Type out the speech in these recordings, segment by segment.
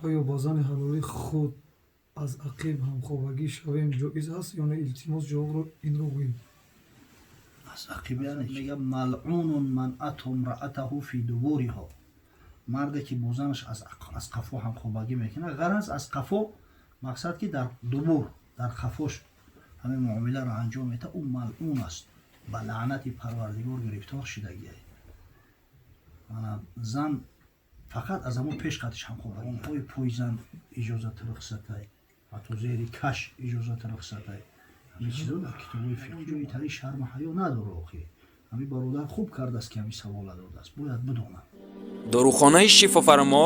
Оё ба зани ҳалоли худ аз ақиб ҳамхобагӣ шавем, ҷоиз аст ё не? Илтимос, ҷавобро инро гӯед. Аз ақиб яъне мегӯям: ملعون من أتى امرأته في دبرها. Марде ки бо занаш аз қафо ҳамхобагӣ мекунад. Ғараз аз қафо, мақсад ки дар дубур, дар қафош ҳамин муомиларо анҷом медиҳад, ӯ малъун аст, ба лаънати Парвардигор гирифтор шидагиа. Мана, зан фақат аз ҳамон пеш қатиш ҳамхобагӣ, онҳои пои зан иҷозати рухсатай, ҳатто зери каш иҷозати рухсатай. Ҳамин чизо дар китобҳои фиқҳ ҷои тари шарму ҳаё надора. Охи, ҳамин бародар хуб кардааст, ки ҳамин савола додааст, бояд бидонад. Дорухонаи Шифофармо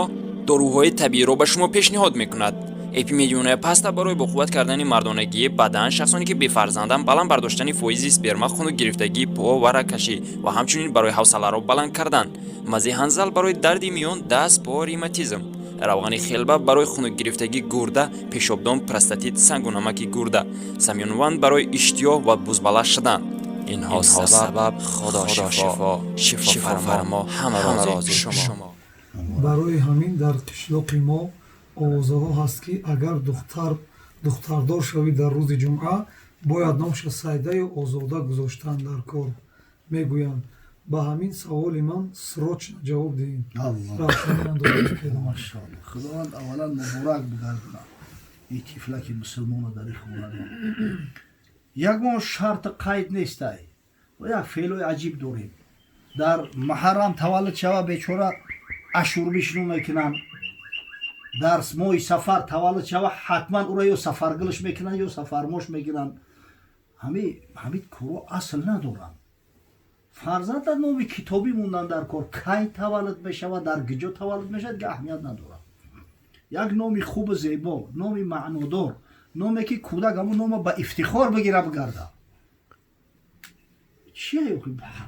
доруҳои табииро ба шумо пешниҳод мекунад: Эпимедионая паста барои боқувват кардани мардонагии бадан, шахсоне ки бефарзанданд, баланд бардоштани фоизи сперма, хунук гирифтагии по ва рагкашӣ ва ҳамчунин барои ҳавсаларо баланд кардан, мази ҳанзал барои дарди миён, даст, по, ревматизм, равғани хелба барои хунукгирифтагии гурда, пешобдон, простатит, сангу намаки гурда, самёнванд барои иштиёҳ ва бузбала шудан. Инҳо сабаб Худо шифо, Шифофармо ҳама рози шумо. Барои ҳамин дар қишлоқи мо овозаҳо ҳаст, ки агар духтардор шавӣ, дар рӯзи ҷумъа бояд номша Сайдаю Озода гузоштан дар кор, мегӯянд. Ба ҳамин саволи ман срочно ҷавоб диҳед. Равшанӣ андоза. Машоалло, Худованд аввалан муборак бигардонад ин тифлаки мусулмона дар ин хонадон. Ягон шарти қайд нестай. Як феълои аҷиб дорем: дар муҳаррам таваллуд шава, бечора ашурбишну мекунанд, дар моҳи сафар таваллуд шава, ҳатман ӯро ё сафаргулш мекунанд, ё сафармош мекунанд. Ҳамин корҳо асл надоранд. Фарзанда номи китобӣ мондан дар кор, кай таваллуд мешавад, дар куҷо таваллуд мешавад, ки аҳамият надорад. Як номи хубу зебо, номи маънодор, номе ки кӯдак ҳамун нома ба ифтихор бигира бигарда. Чие,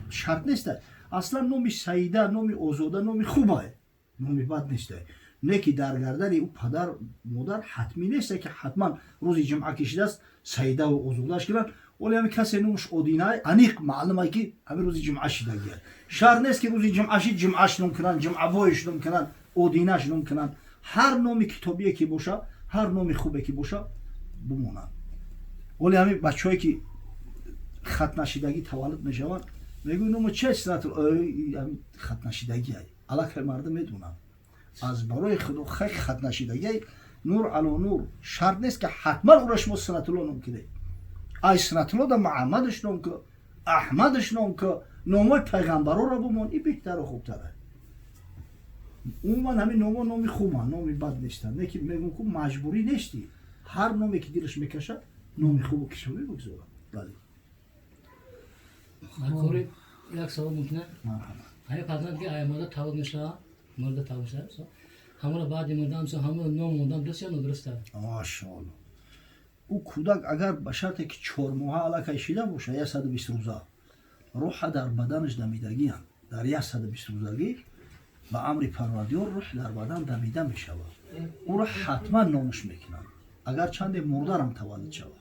шарт неста. Аслан номи Саида, номи Озода номи хубае, номи бад неста. Не ки дар гардани ӯ падар модар ҳатмӣ неста, ки ҳатман рӯзи ҷумъа кишидааст, Саидаву Озодааш кунанд. Оле ҳами касе номаш Одинай, аниқ маълума, ки ҳамин рӯзи ҷумъа шидагия. Шарт нест, ки рӯзи ҷумъа шид, ҷумъаш ном кунанд, ҷумъабоиш ном кунанд, Одинаш ном кунанд. Ҳар номи китобие ки боша, ҳар номи хубе ки боша, бимонанд. Оле ҳамин бачаҳое ки хатнашидагӣ таваллуд мешаванд, мегӯй: «Номо чи?» Хатнашидагиай аллакай мардум медонанд. Аз барои Худо, хай, хатнашидагиай, нур ало нур. Шарт нест, ки ҳатман ӯро шумо Сунатулло ном кунед. Ай Сунатулло да Муҳаммадаш ном ку, Аҳмадаш ном ку, номҳои пайғамбароро бимон, и беҳтару хубтара. Умуман ҳамин номҳо номи хубанд, номи бад нестанд. Не ки мегӯм, ку маҷбурӣ нестӣ, ҳар номе ки дилаш мекашад, номи хубу кишовӣ бигзорад, бале. Кори як савол мумкина? Ҳамин фарзанд ки ай модар таваллуд мешавад, мурда таваллуд мешавад, ҳамаро баъди мурдан ҳамаро ном мондан дуруст ё нодуруст аст? Машоалло, ӯ кӯдак агар ба шарте ки 4 моҳа аллакай шида бошад, 120 рӯза рӯҳа дар баданаш дамидагианд. Дар 120 рӯзагӣ ба амри Парвардигор рӯҳ дар бадан дамида мешавад. Ӯро ҳатман номаш мекунанд, агар чанде мурдарам таваллуд шавад,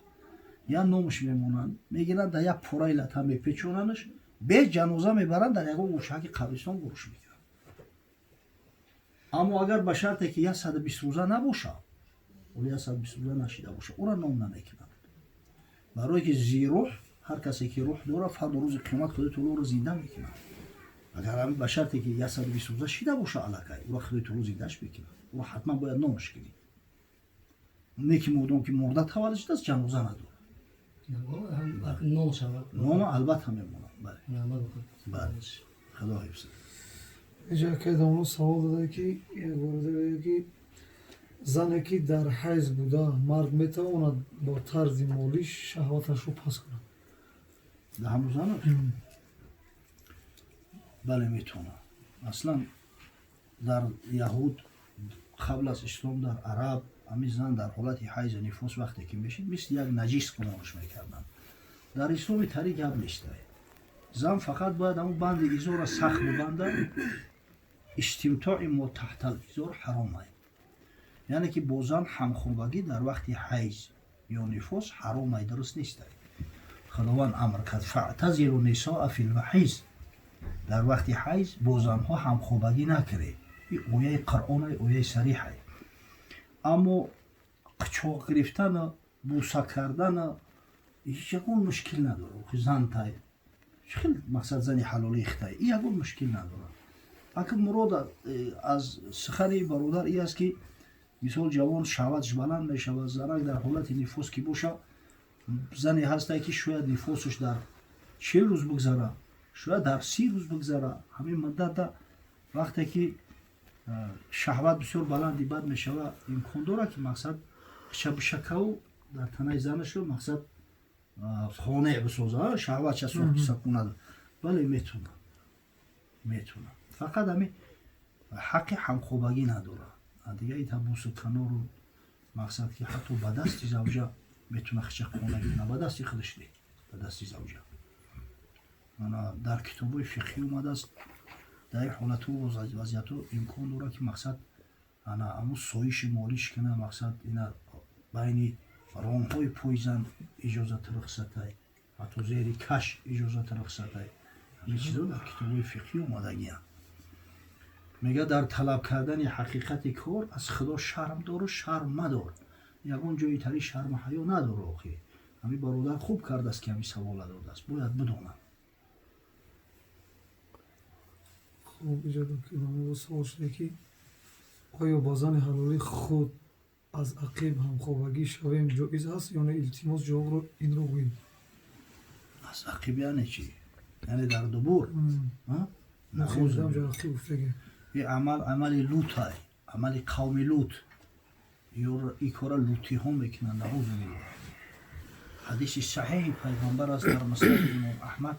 я номаш мемонанд, мегиранд, дар як пораи лата мепечонанаш, бе ҷаноза мебаранд, дар ягон гӯшаки қабристон гӯрш мекунанд. Аммо агар ба шарте ки 120 рӯза набошад, оли 120 рӯза нашида бошад, ӯро ном намекунанд, барое ки зирӯҳ, ҳар касе ки рӯҳ дорад, фардо рӯзи қиёмат Худои таоло ӯро зинда мекунад. Агар ҳамин ба шарте ки 120 рӯза шида боша, аллакай ӯро Худои таоло зиндаш мекунад, ӯро ҳатман бояд номаш кунӣ. Не ки модом ки мурда таваллуд шудааст, ҷаноза надорад. Ном шавад. Нома албатта мемонад, бале. Бале, Худо ҳифз. Инҷа яке домло савол додае, ки як бародар, ки зане ки дар ҳайз буда, мард метавонад бо тарзи молиш шаҳваташро паст кунад? Да ҳамун занаш? Бале, метавонад. Аслан дар яҳуд, қабл аз ислом, дар араб ҳамин зан дар ҳолати ҳайзу нифос вақте ки мешид, мисли як наҷис гумонаш мекарданд. Дар исломи тари гап нестай. Зан фақат бояд ҳамун банди изорро сахт бибандад. Истимтои мо таҳтал изор ҳаромай, яъне ки бо зан ҳамхобагӣ дар вақти ҳайз ё нифос ҳаромай, дуруст нестай. Худованд амр кард: فاعتزلوا النساء في المحيض. Дар вақти ҳайз бо занҳо ҳамхобагӣ накунед. Ин ояи Қуръонай, ояи сариҳай. Аммо қичоқ гирифтана, буса кардана ҳеҷ ягон мушкил надорад. Зан тай хел мақсад зани ҳалолии хитай и ягон мушкил надорад. Аки мурод аз сухани бародар и аст, ки мисол ҷавон шаҳватш баланд мешавад, занак дар ҳолати нифос ки боша, зане ҳастае, ки шояд нифосаш дар 40 рӯз бигзара, шояд дар 30 рӯз бигзара. Ҳамин муддатда вақте ки шаҳват бисёр баланди бад мешава, имкон дорад, ки мақсад бишакаву дар танаи занашро мақсад хонае бисоза, шаҳватша сокунад. Бале, метавона, фақат ҳамин ҳаққи ҳамхобагӣ надорад. Дига ита бусу канору мақсад ки ҳатто ба дасти завҷа метавона хича хона кунад, ба дасти худаш не, ба дасти завҷа. Дар китобҳои фиқҳӣ омадааст, дар ин ҳолату вазъиятҳо имкон дорад, ки мақсад ана аму соиши молиш кина, мақсад ина байни ронҳои пои зан иҷозати рухсатай, ҳатто зери каш иҷозати рухсатай. Ҳамин чизо дар китобҳои фиқҳӣ омадагианд. Мега, дар талаб кардани ҳақиқати кор аз Худо шарм дору шарм мадор. Ягон ҷои тари шарму ҳаё надору. Охи ҳамин бародар хуб кардааст, ки ҳамин савола додааст, бояд бидонам. Хуб, савол шуда, ки оё ба зани ҳалолии худ аз ақиб ҳамхобагӣ шавем ҷоиз аст ё не? Илтимос, ҷавобро инро гӯед. Аз ақиб яъне чӣ? Яъне дар дубур? И амал амали лутай, амали қавми Лут. И кора лутиҳо мекунанд, наузу биллоҳ. Ҳадиси саҳиҳи пайғамбар аст дар Маснади Имом Аҳмад.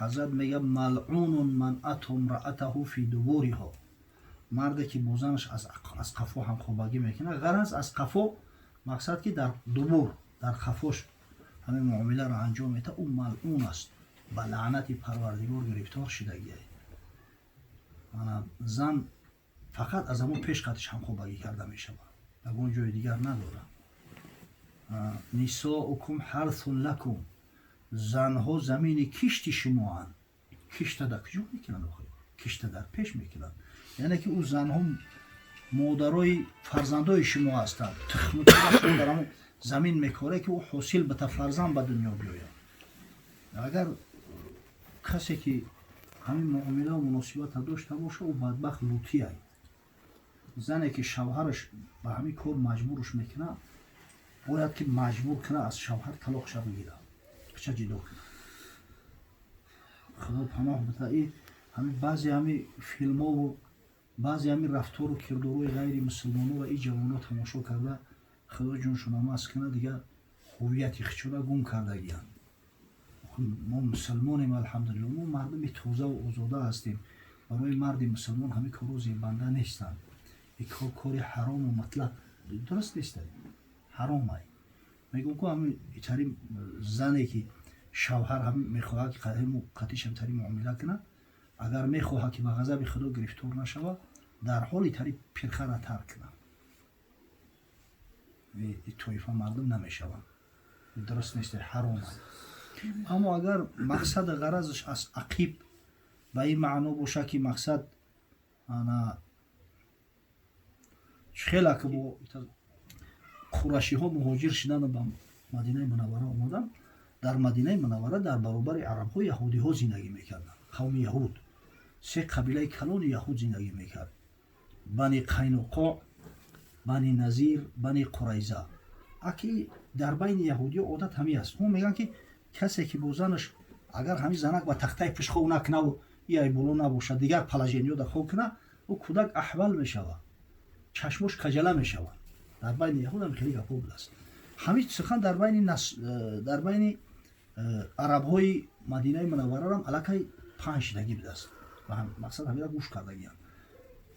Ҳазрат мега: «Малъунун ман ато имраатаҳу фи дубуриҳо». Марде ки бо занаш аз қафо ҳамхобагӣ мекунад, ғараз аз қафо мақсад ки дар дубур, дар қафош ҳамин муомиларо анҷом медиҳад, ӯ малъун аст, ба лаънати Парвардигор гирифтор шидагиай. Зан фақат аз ҳамон пеш қатиш ҳамхобагӣ карда мешавад, ягон ҷои дигар надорад. «Нисоукум ҳарсун лакум», занҳо замини кишти шумоанд. Кишта дар куҷо мекунанд охир? Кишта дар пеш мекунанд. Яъне ки ӯ занҳо модарои фарзандои шумо ҳастанд. Тухмутура шумо дар ҳамон замин мекоре, ки ӯ ҳосил бита, фарзанд ба дунё биёяд. Агар касе ки ҳамин муомилаву муносибата дошта боша, ӯ бадбахт лутиай. Зане ки шавҳараш ба ҳамин кор маҷбурш мекунад, бояд ки маҷбур кунад, аз шавҳар талоқша бигирад, ча ҷидо кунад. Худо паноҳ бита. И ҳамин баъзе ҳами филмову баъзе ҳами рафтору кирдорҳои ғайри мусулмонора и ҷавонҳо тамошо карда, Худо ҷоншона маст кунад, дигар ҳуввияти хичора гум кардагиянд. Мо мусулмонем, алҳамдулилло, мо мардуми тозаву озода ҳастем. Барои марди мусулмон ҳамин корҳо зебанда нестанд. И кор кори ҳарому мутлақ дуруст нест, ҳаромай. Мегӯм ку, ҳамин тари зане ки шавҳар ҳам мехоҳад, ки қатишам тари муомила кунад, агар мехоҳад, ки ба ғазаби Худо гирифтор нашавад, дар ҳоли тари пирхара тарк кунад. Тоифа мардум намешаванд, дуруст нест, ҳаром. Аммо агар мақсаду ғаразаш аз ақиб ба ин маъно бошад, ки мақсад ана хела ки бо қурашиҳо муҳоҷир шидану ба Мадинаи Мунаввара омаданд, дар Мадинаи Мунаввара дар баробари арабҳо яҳудиҳо зиндагӣ мекарданд. Қавми яҳуд, се қабилаи калони яҳуд зиндагӣ мекард: Бани Қайнуқоъ, Бани Назир, Бани Қурайза. Аки дар байни яҳудиҳо одат ҳамин аст. Ҳо мегӯянд, ки касе ки бо занаш, агар ҳамин занак ба тахтаи пушт хоб накунаву иай боло набошад, дигар положение ёда хоб кунад, ӯ кӯдак аҳвал мешавад, чашмош каҷала мешавад. Дар байни яҳуд ҳам хеле гапҳо будааст ҳамин сухан. Дар байни арабҳои Мадинаи Мунавварарам аллакай паҳн шидагӣ будааст ва мақсад ҳамира гӯш кардагианд.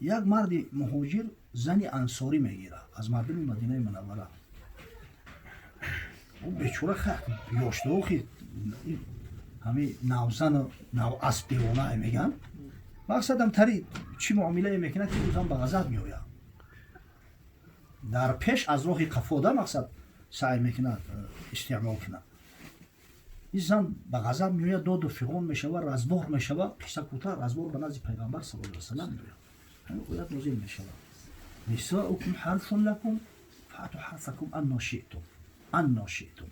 Як марди муҳоҷир зани ансорӣ мегирад аз мардуми Мадинаи Мунаввара. Ӯ бечора ёшдохи ҳамин навзану навасб девонае мегӯянд. Мақсадам тари чӣ муомилае мекунад, ки ӯ зан ба ғазаб меояд. Дар пеш аз роҳи қафода мақсад саъй мекунад истеъмол кунад. Ин зан ба ғазаб меояд, доду фиғон мешавад, разбор мешавад. Қисса кӯтоҳ, разбор ба назди Пайғамбар саллаллоҳу алайҳи васаллам меояд. Ҳамин оят нозил мешавад: «Нисоукум ҳарсун лакум». فأتوا حرثكم أنى شئتم، أنى شئتم.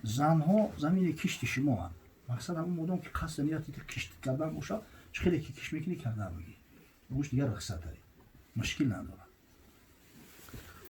Занҳо замини кишти шумоанд. Мақсад ҳамон модом ки қасди нияти кишт кардан боша, чӣ хеле ки кишт мекунӣ, кардан мегӣ, гӯш дигар рухсат дарӣ, мушкил надорад.